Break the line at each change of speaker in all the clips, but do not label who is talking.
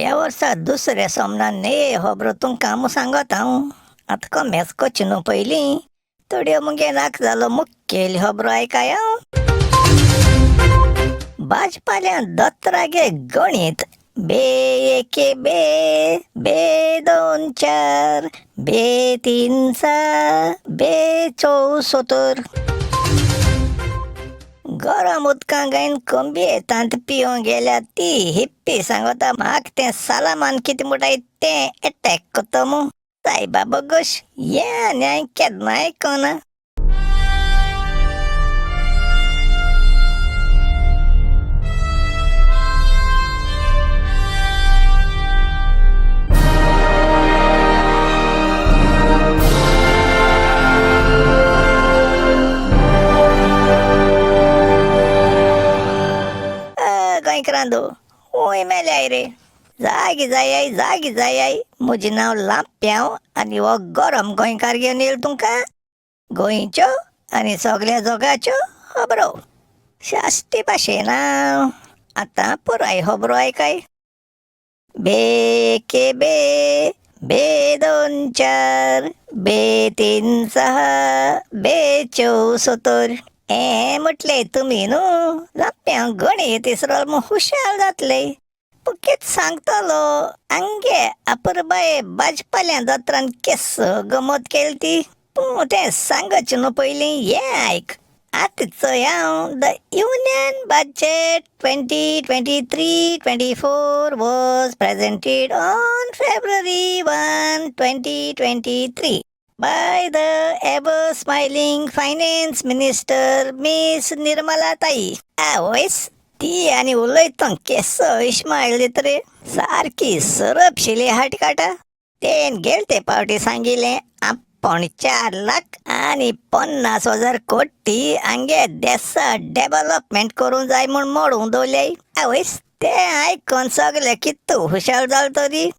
ह्या वर्सा दुसऱ्या सोमनान न्ही खबरो तुमकां हांव सांगत हांव. आतां कमेच करचें न्हू पयलीं थोड्यो मुगे नाक जालो मुखेल खबरो आयकाय हांव. भाजपाल्या दत्तरागे गणीत बे एके बे, बे दोन चार, बे तीन सा, बे चौ सतर. गरम उदकां गायन कोंबये तांत पिवंक गेल्या ती हिप्पी सांगता म्हाका तें सालामान कितें म्हणटाय तें एटॅक करता मू. सायबा बोगोश हें आनी हांवें केन्ना आयकना. गोंयकारांदो हूंय मेल्याय रे. जागी जायाय जागी जायाय. म्हजें नांव लांप्यांव आनी हो गरम गोंयकार घेवन येयलो तुमकां गोंयच्यो आनी सगल्या जगाच्यो खबरो शास्ती भाशेन. आतां पुराय खबरो आयकाय. बे के बे, बे दोन चार, बे तीन सहा, बे चौ सतर. हें म्हटलें तुमी न्हू लांप्यांव गणीत इसरोल म्हूण हुशार जातले. पूण कितें सांगतलो आमगे अपुरबाये भाजपाल्या दोतोरान केसो गमत केली ती. पूण तें सांगचें न्हू पयलीं हें आयक. आतां चोय हांव the union budget 2023-24 was presented on February 1, 2023 by the ever smiling finance minister Miss Nirmala ताई. आवयस ती आनी उलयता केसो इस्मायल दिता रे, सारकी सरप शिली हाट काटा. तेन गेले ते पावटी सांगिल्लें आपण 4,50,000 कोटी आमगे देसा डेव्हलपमेंट करूंक जाय म्हूण मोडूंक दवरल्याय. आवयस तें आयकून सगळे कितू हुशार जाल तरी.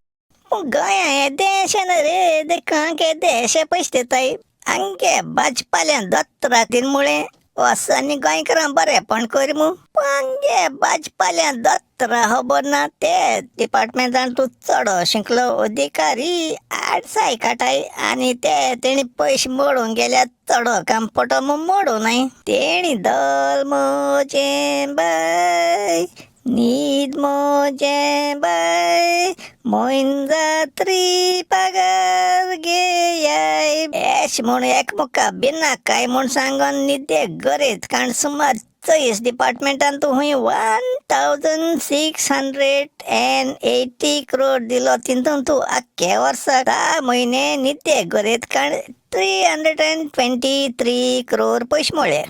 पूण गोंया हें देश न्हू रे, देखून हे देश पयशे दिताय. आमगे भाजपाल्या दोतोराक मुळें वस आनी गोंयकारां बरेंपण कर मू. पूण आमगे भाजपाल्या दोतोरा खबर ना ते डिपार्टमेंटान तूं चड शिकलो अधिकारी आडसाय काटाय आनी ते तेणी पयशे मोडूंक गेल्यार चड काम पडो म्हूण मोडूं नाय. तेणी दल म्हजें बाय, न्हीद म्हजें बाय, मोयन जात्री पगार घेयाय एश म्हूण एकमुका भिनाकाय म्हूण सांगून न्हिदे गरेत काण सुमार 24 डिपार्टमेंटान तूं खूंय 1680 क्रोर दिलो. तितून तूं आख्खे वर्सा 10 म्हयने न्हिदे गरेत काण 323 क्रोर पयशे मोडले.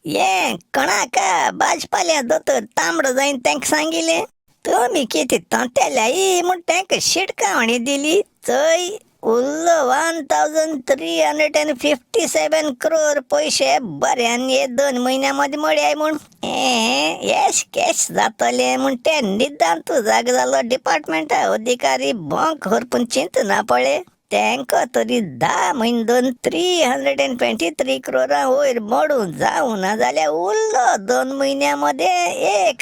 हें कोणाका भाजपाल्या दोतोर तांबडो जायन तांकां सांगिल्लें तुमी कितें तोंटेल्याय म्हूण तांकां शिटकावणी दिली. चोय उरलो 1357 क्रोर पयशे बऱ्यान हे 2 म्हयन्या मदीं मोडयाय म्हूण. हें येश कॅश जातलें म्हूण ते निदान तूं जागो जालो. डिपार्टमेंटा अधिकारी बोंक हरपून चिंतना पळय तांकां तरी 10 म्हयने दोन 323 क्रोरां वयर मोडूं जावं ना जाल्यार उरलो 2 म्हयन्या मदें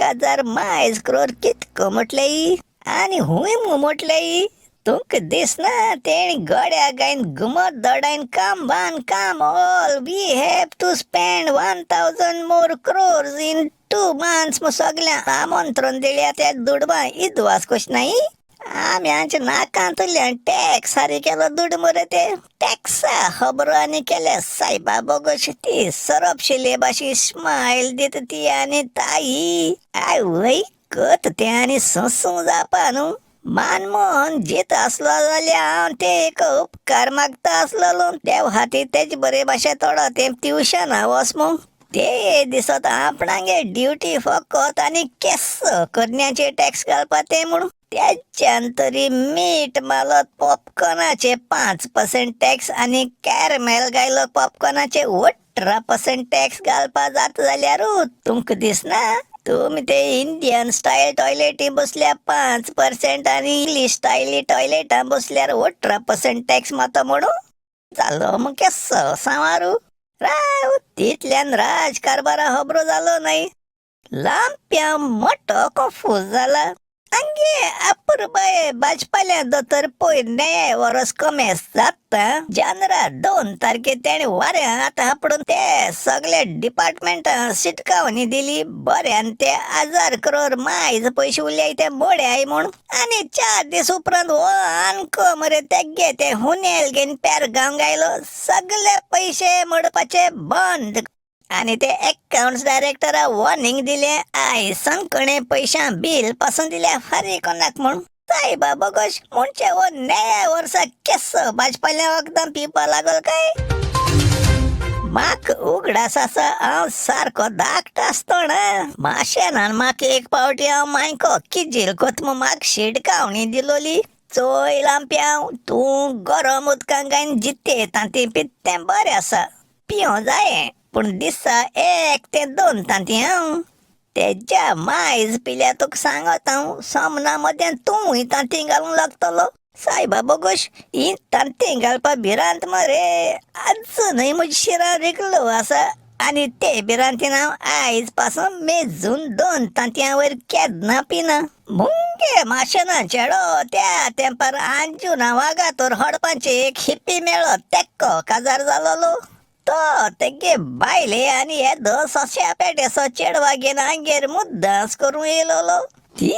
1000 मायज क्रोर कितको म्हटलें. आनी हूंय मू म्हटलें तुमकां दिसना तेणी गड्या गायन घुमत दडायन काम बान काम all we have to spend 1000 more crores in 2 months म्हूण सगळ्यांक आमंत्रण दिल्या. त्या दुडवां इदवास कशें नाय आमी आमच्या नाकांतल्यान टॅक्स सारी केलो दुड मरे. ते टॅक्सा खबरो आनी केल्या सायबा बोगोश. ती सरपशिले भाशेन स्मायल दिता ती आनी ताई आवय कत तें आनी सोंसूं जावपा न्हू. मानमोहन जीत आसलो जाल्यार हांव ते एक उपकार मागता आसलेलो. देव हाती तेजे बरे भाशेन थोडो तेंप ट्युशना वच मू. ते दिसत आपणागे ड्युटी फकत आनी केस करण्याचे टॅक्स घालपा ते म्हूण. त्याच्यान तरी मीठ मालत पॉपकॉर्नाचे 5% टॅक्स आनी कॅरमेल गायलो पॉपकॉर्नाचे 18% टॅक्स घालपा जाता जाल्यार तुमकां दिसना तुमी ते इंडियन स्टायल टॉयलेटी बसल्या 5% आनी इंग्लीश स्टायली टॉयलेटां बसल्यार 18% टॅक्स मारता म्हणून जालो मग केसो सांवारू. राव तितल्यान राजकारभारा खबरो जालो न्हय. लांप्या मोटो कंफूज जाला. आंगे अपुरबाये भाजपाल्या दोतोर पयर न्याय वरस कमेस जाता जानरा 2 तारखे तेणे वाऱ्या आतां हापडून ते सगळे डिपार्टमेंटां शिटकावणी दिली बऱ्यान ते 1000 करोड मायज पयशे उरले ते मोडे I म्हूण. आनी 4 दीस उपरांत हो आनको मरे तेगे ते हुनेल घेवन पेरगांव गायलो सगळे पयशे मोडपाचे बंद. आनी ते अकाउंट्स डायरेक्टरा वॉर्निंग दिले आयसन कोणे पयशां बील पासून दिल्या फारीक कोणाक म्हूण. सायबा बोगोश म्हणजे हो नया वर्सा केसो भाजपाल्या वखदां पिवपा लागल काय. म्हाक उगडास आसा हांव सारको धाकटो आसतना माशेनान म्हाका एक पावटी हांव मायको किजील कोत म्हाका शिटकावणी दिलोली चोय लांप्यांव तूं गरम उदकान घायन जिते तांती पित्तें बरें आसा पिवं जाये पूण दिसा 1 ते 2 तांती हांव तेज्या मायज पिल्या तुका सांगत हांव सोमना मदें तूंय तांती घालूंक लागतलो. सायबा बोगोश ही तांती घालपा भिरांत मरे आजुनूय म्हज्या शिरां रिगलो आसा आनी ते भिरांतीन हांव आयज पासून मेजून 2 तांतयां वयर केन्ना पिना. मुंगे माशेना चेडो त्या तेंपार अंजुना वागातोर हडपांचे एक हिप्पी मेळ्ळो तेक्को काजार जालोलो तो तेगे बायले आनी येदो सोंश्या पेटेचो चेडवा घेवन आमगेर मुद्दांस करूंक येयलोलो. ती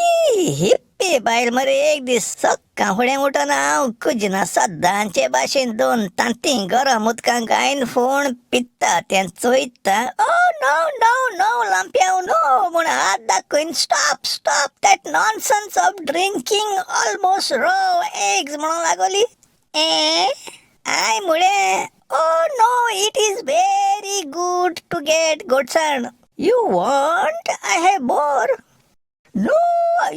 हिप्पी बायल मरे एक दीस सक्कां फुडें उठून हांव कुजना सदांचे भाशेन 2 तांती गरम उदकान घायन फोण पिता तें चोयता ओ नो नो नो लांप्यांव नो म्हूण हात दाखयन stop stop that nonsense of drinking almost raw eggs म्हणूंक लागली. ए I म्हळें oh no, it is very good to get गोडसाण. You want? I have more. No,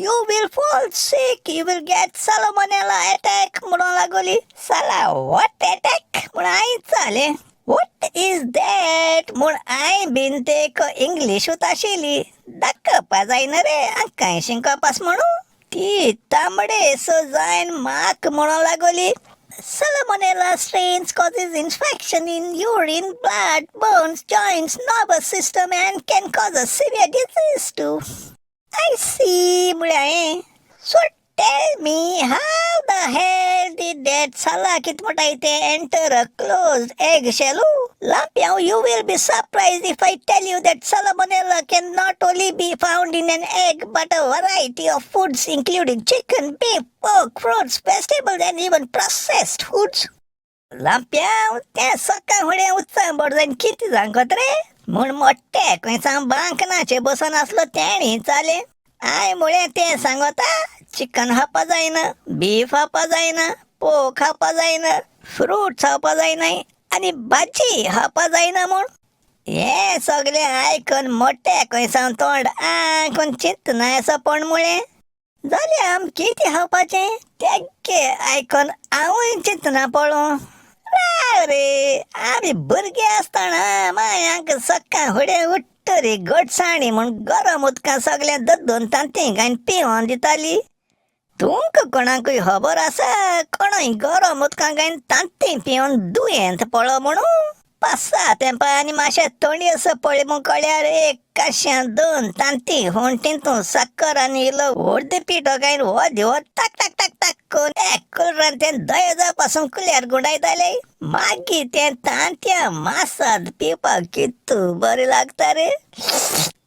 you will fall sick. You will get salmonella attack म्हणून लागली. साला what attack म्हूण हांवें चालें. What is that म्हूण हांवें बीन ते इंग्लिशूच आशिल्ली दाखोवपा जायना रे कांय शिंकपास म्हणून. ती तांबडे सो जायन म्हाक म्हणून लागली Salmonella strains causes infection in urine, blood, bones, joints, nervous system and can cause a severe disease too. I see, म्हळें हांवें. So tell me how the hell did that साला कित म्हणटाय तें enter a closed egg shell? Lampiao, you will be surprised if I tell you that Salmonella can not only be found in an egg but a variety of foods including chicken, beef, pork, fruits, vegetables and even processed foods. लांप्यांव तें सकाळ फुडें उत्साह बड जायन कितें सांगत रे म्हूण मोट्टे खंय सांग बांकनाचे बसून आसलो तेणी चालें. I म्हळें तें सांगता चिकन खावपा जायना, बीफ खावपा जायना, पोक खावपा जायना, फ्रूट खावपा जायना आनी भाजी खावपा जायना म्हूण. हें सगळें आयकून मोट्टे खंय सावन तोंड आंकून चिंतना असो पण म्हळें जाल्यार आम कितें खावपाचें तेगे आयकून हांवूय चिंतना पळोवं. राव रे आमी भुरगे आसतना मांय सकाळ फुडें उठ्ठरी गोडसाणी म्हूण गरम उदकां सगळें 2 तांती घायन पिवन दिताली. तुमकां कोणाकूय खबर आसा कोणूय गरम उदकां घायन तांती पिवन दुयेंत पळो म्हणून? पासा तेंपा आनी मातशें तोंडी असो पळय म्हूण कळ्यार 1 काश्यां 2 तांती फोण तितून साकर आनी इल्लो अर्द पिठो घायन हो दिवो टाक टाक टाक टाक करून एक कुलरान तें दयजा पासून कुल्यार गुंडायताले. मागीर तें तांतयां मासाद पिवपाक कितू बरें लागता रे.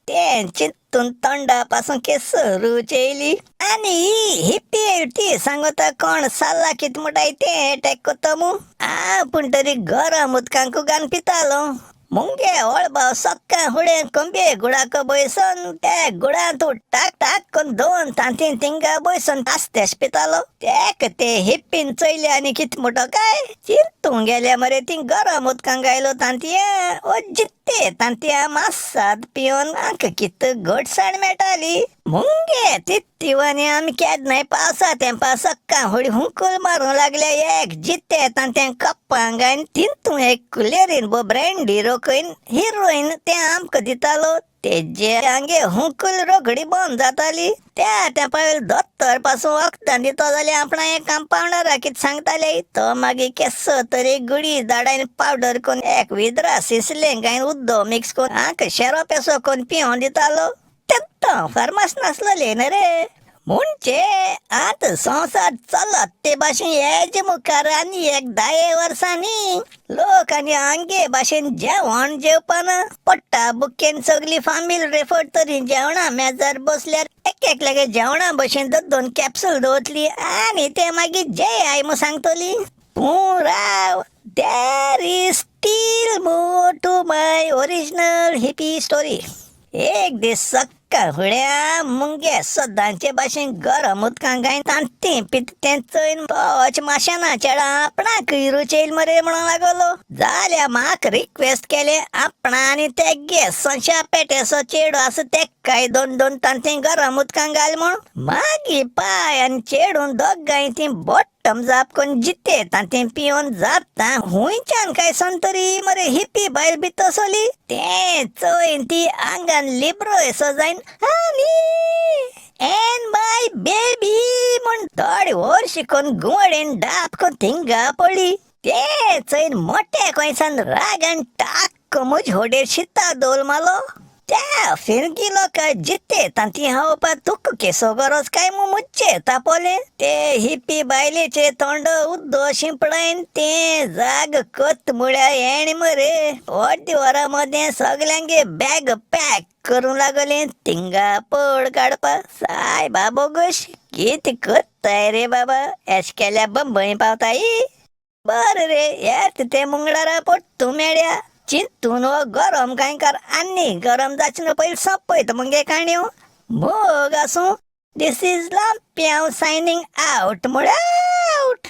तें चिंतून तोंडा पासून केसो रूच येयली. आनी ही हिप्पी ती सांगता कोण साला कित म्हणटाय तें एटॅक कोत्तो मू. हांव पूण तरी गरम उदकांक घालून पितालो. मुंगे ओळबाव सक्कां फुडें कोंबये गुडाको बयसून त्या गुडांत टाक टाक करून 2 तांती थिंगा बयसून आस्तेश पितालो. तेक ते हिप्पीन चोयले आनी कित म्हणटो काय चिंतूंक गेले मरे ती गरम उदकां गायलो तांतयां ओ जित्ते तांतयां मासाद पिवन आमकां कित गोडसाण मेळटाली. मुंगे तित्तिवानी आमी केन्नाय पावसा तेंपा सक्कां फुडें हुंकूल मारूंक लागले एक जित्ते तांतयां कप्पां घायन तितूं एक कुलेरीन बो ब्रँडी रोखयन हिरोइन तें आमकां दितालो. तेजे आमगे हुंकूल रोखडी बंद जाताली. त्या तेंपार दोतोर पासून वखदां दितो जाल्यार आपणा एक कंपावंडराक कितें सांगताले तो मागीर केसो तरी गुडी दाडायन पावडर करून एक विद्रा सिसलें घायन उदक मिक्स करून आमकां शेरो पेसो करून पिवन दितालो. तेत्तो फार्मास नासलोले न्ही रे. म्हणजे आतां संवसार चलत ते भाशेन हेजे मुखार आनी एक 10 वर्सांनी लोक आनी आंगे भाशेन जेवण जेवपाना पडटा बुकेन सगली फामील रेफर तरी जेवणा मेजार बसल्यार एक एकल्यागे जेवणा भशेन दोन दोन कॅप्सूल दवरतली आनी ते मागीर जेय I म्हूण सांगतली. तूं राव, there is still more to my original hippie story. एक दीस सक्का फुड्या मुंगे सदांचे भाशेन गरम उदकां गायन तांती पित तें चोयन तोच माशेना चेडा आपणाक रुच येयल मरे म्हणूंक लागलो. जाल्यार म्हाका रिक्वेस्ट केलें आपणा आनी तेगे संशा पेटेचो चेडो आसा तेकाय दोन दोन तांती गरम उदकां घाल म्हूण. मागीर पाय आनी चेडून दोगांय ती बोट्टम जाप करून जिते तांती पिवन जाता हुंयच्यान काय तरी मरे हिप्पी बायल बी तसली तें चोयन ती आंगान लिब्रो येसो जायन आनी एन my baby म्हूण थोडे वर शिकोन गुवडेन डाप करून थिंगा पडली. ते चोयन मोठ्या कोयसान रागान टाक म्हज होडेर शिता दोल मालो. त्या फिरकी लोक जिते तांती हावपा तुक केसो गरज काय मु मुच्चे तापोले. ते हिप्पी बायलेचे तोंड उद्दो शिंपडायन ते जाग कत म्हळ्यार येण मरे अर्दी वरां मदें सगल्यांगे बॅग पॅक करूं लागले थिंगा पड काडपा. सायबा बोगोश कितें करताय रे बाबा, एश केल्या बंबय पावताय. बरें रे येत ते मुंगळारा पडटू मेळ्या चिंतून हो गरम कांय कर आनी गरम जाचें न्हू पयलीं सोंपयता मुगे काणयो. मोग आसूं. This is Lampiao signing out म्हळ्यार आवट.